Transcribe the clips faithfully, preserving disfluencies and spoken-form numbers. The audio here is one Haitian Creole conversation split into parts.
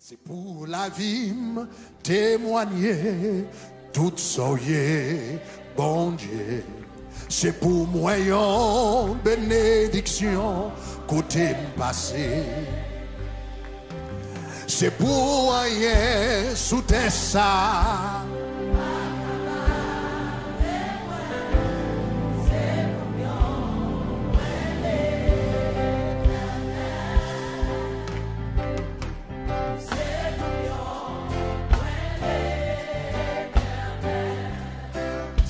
Se pou lavi m temwanye tout sa w ye, Bondye. Se pou mwen yon benediksyon kote m pase. Se pou anyen sou tè sa.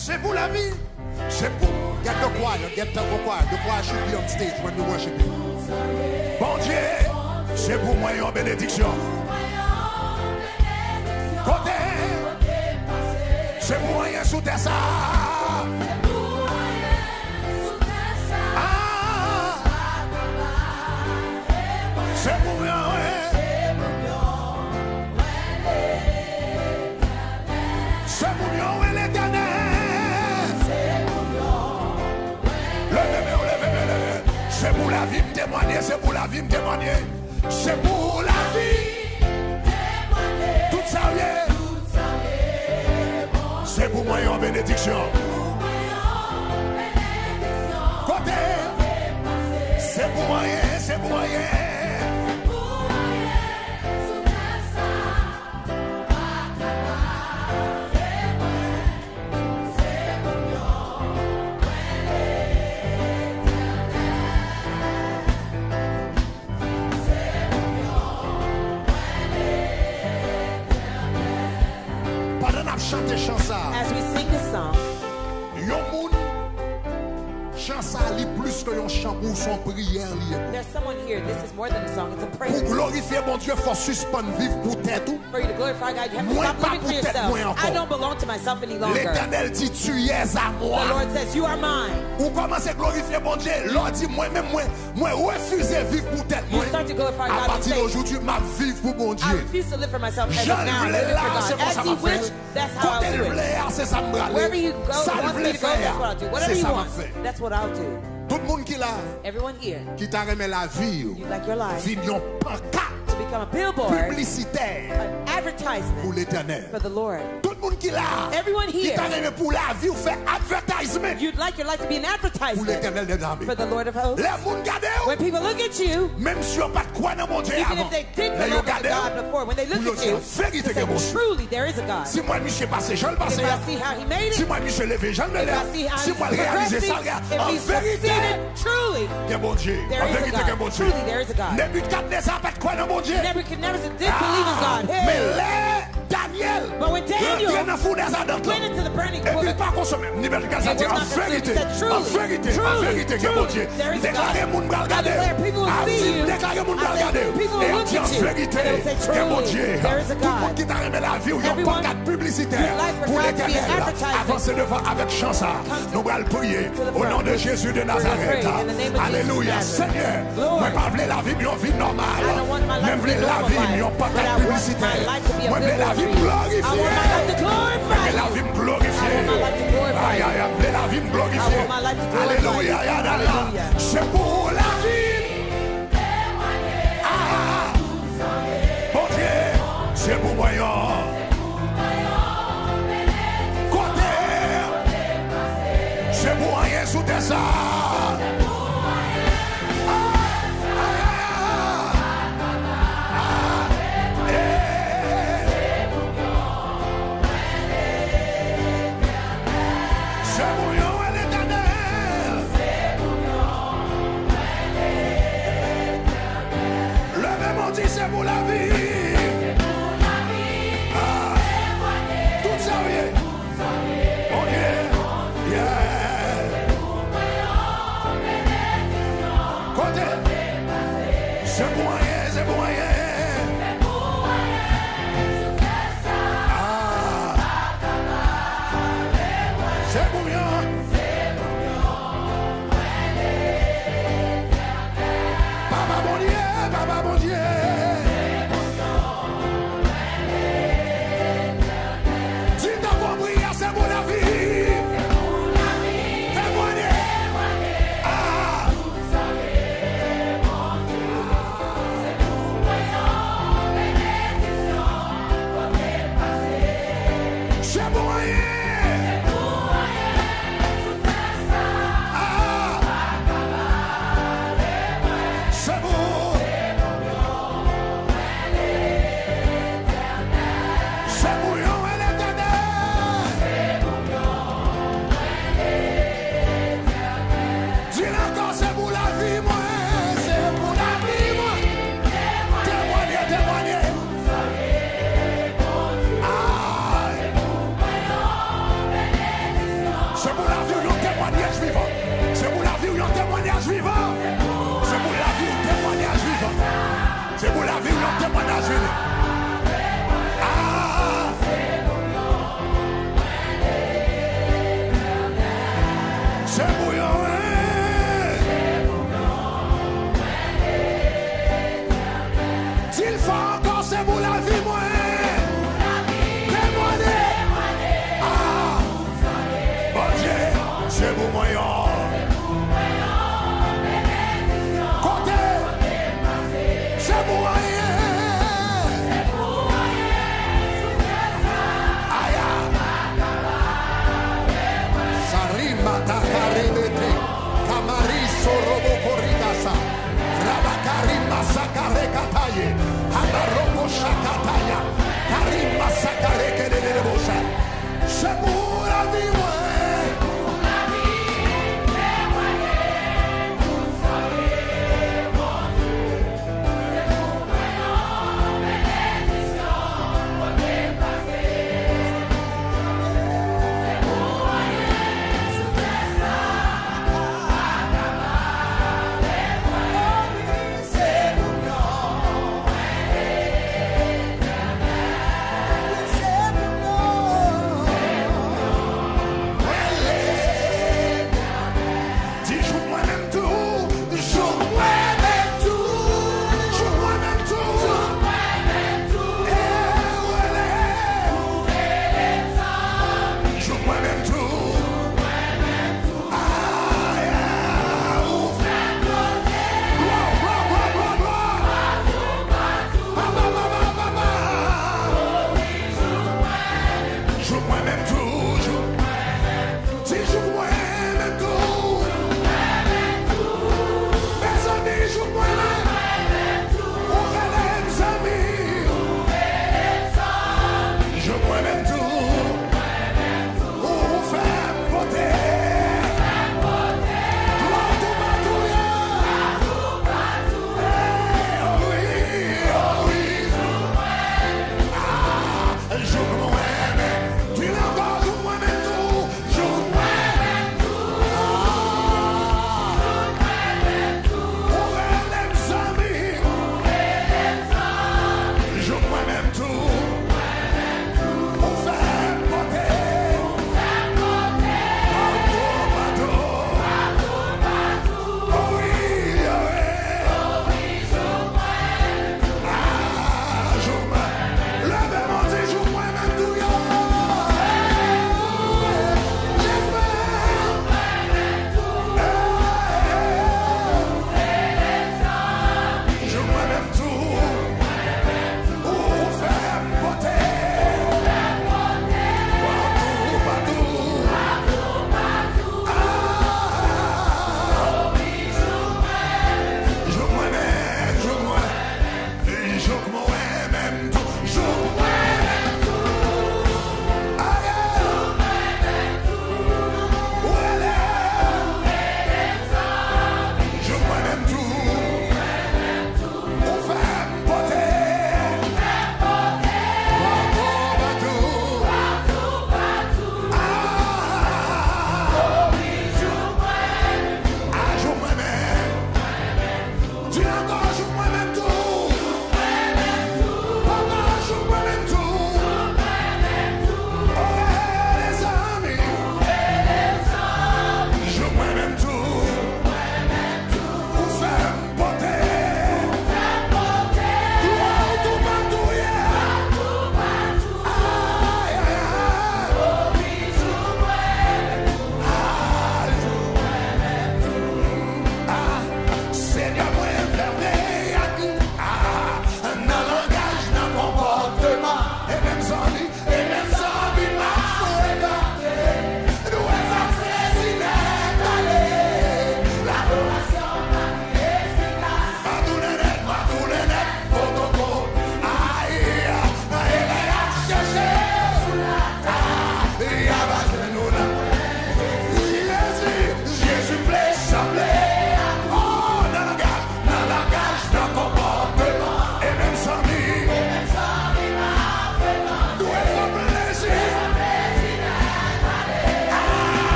Se pou lavi. Se pou, get the choir, get the choir, the choir should be on stage when we worship him. Bondye, se pou mwen yon benediksyon. Kote, se pou anyen sou tè sa. Ah, se pou mwen, wi. Se pou mwen, wi, Letènèl. Leve men w, leve men, leve. Se pou lavi m temwanye, se pou lavi m temwanye. Se pou lavi. Tout sa w ye. Se pou mwen yon benediksyon. Kote? Se pou anyen, se pou anyen. Pandan n ap chante chan sa a, As we sing this song, yon moun, chan sa a li plis ke yon chan pou ou, se yon priyè li ye. There's someone here, this is more than a song, it's a prayer. Pou glorifye Bondye, fò w sispann viv pou tèt ou. For you to glorify God, you have to stop living for yourself. Mwen pa pou tèt mwen ankò. I don't belong to myself any longer. Letènèl di, tu es à moi. The Lord says, "You are mine." Ou kòmanse glorifye Bondye, lè w di, mwen menm, mwen, mwen refize viv pou tèt mwen. You start to glorify God and say, "I refuse to live for myself as of now, I'm living for God." Jan l vle la, se konsa m ap fè l. As he wish, that's how I'll do it. Kote l vle a, se sa m prale. Wherever he go, wants me to go, that's what I'll do. Whatever he wants, that's what I'll do. Tout moun ki la, Everyone here, ki ta renmen lavi yo, you'd like your life vin yon pankat to become a billboard, piblisitè an advertisement pou Letènèl. For the Lord. Tout moun ki la, everyone here, ki ta renmen pou lavi w fè advertisement, you'd like your life to be an advertisement, pou Letènèl dèzame, for the Lord of hosts. Lè moun gade w, when people look at you, menm si yo pa t kwè nan Bondye avan, even if they didn't believe in God before, when they look at you, lè yo gade w, pou yo di, an verite gen Bondye. They say, "Truly, there is a God." Si m wè misye pase jan l pase a, if I see how he made it, si m wè misye leve jan l leve a, if I see how he's progressing, si m wè l reyalize sa l gen, an verite, if he's succeeded, truly, gen Bondye. There is a God. An verite, gen Bondye. Truly, there is a God. Nebikadneza pa t kwè nan Bondye. Nebuchadnezzar didn't believe in God. Men lè Danyèl rantre nan founèz adantan, epi l pa konsome, Nebikadneza di, an verite, an verite, an verite, gen Bondye. M deklare moun pral gade w. Ap di, m deklare moun pral gade w. E ap di, an verite, gen Bondye. Tout moun ki ta renmen lavi w, yon pankat piblisitè pou Letènèl, avanse devan avèk chan sa. Nou pral priye. Au nom de Jésus de Nazareth. Alelouya. Senyè, mwen pa vle lavi m yon vi nòmal, men m vle lavi m yon pankat piblisitè. Mwen vle lavi m glorifye. Mwen vle lavi m glorifye. Ay, ay, ay, m vle lavi m glorifye. Alelouya, yadala. Se pou lavi m. Ah, Bondye, se pou mwen yon kote, se pou anyen sou tè sa. Se pou yon wè Letènèl. Leve men w, di, se pou lavi. Ah. Tout sa w ye. Bondye. Yeah.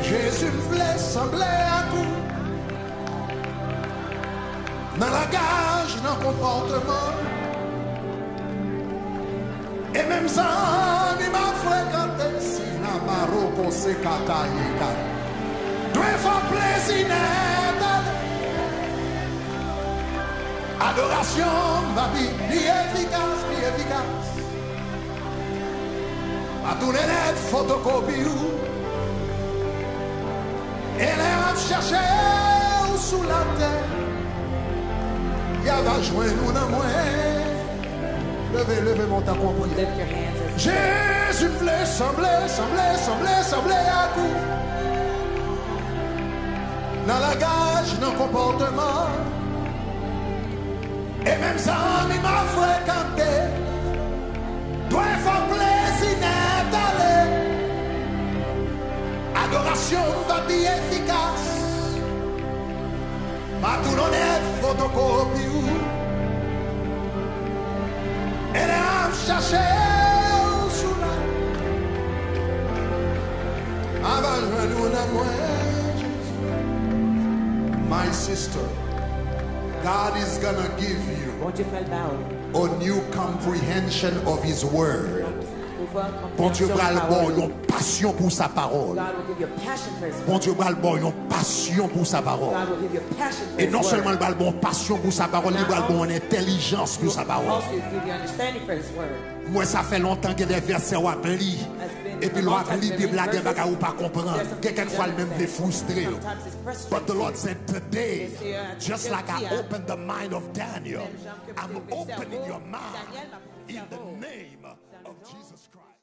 Jezi, m vle sanble ak ou nan langaj, nan konpòteman. E menm zanmi m ap frekante, si la baroko se katayika. Dwe fè plezi nèt ale. Adorasyon m va pi, pi efikas, pi efikas. Pa tounen nèt fotokopi ou. E lè y ap chache ou sou latè, y a va jwenn ou nan mwen. Leve, leve men w tankou w ap priye. Lift your hands as you pray. Jezi, m vle sanble, sanble, sanble, sanble ak ou. Nan langaj, nan konpòteman. E menm zanmi m ap frekante, dwe fè w plezi nèt ale. Adorasyon m va pi efikas. Pa tounen nèt fotokopi ou. E lè y ap chache ou sou la, a va jwenn ou nan mwen, Jezi. My sister, God is gonna give you Bondye pral ba ou a new comprehension of His word. Bondye pral ba w yon pasyon pou sa pawòl. Bondye pral ba w yon pasyon pou sa pawòl. E non sèlman l pral ba w yon pasyon pou sa pawòl, li pral ba w yon entèlijans pou sa pawòl. Mwen, sa fè lontan gen de vèsè w ap li, epi lè w ap li Bib la, gen bagay ou pa konprann. Gen kèk fwa l menm vle fristre w. But the Lord said today, just like I opened the mind of Daniel, I'm opening your mind in the name of Jesus Christ.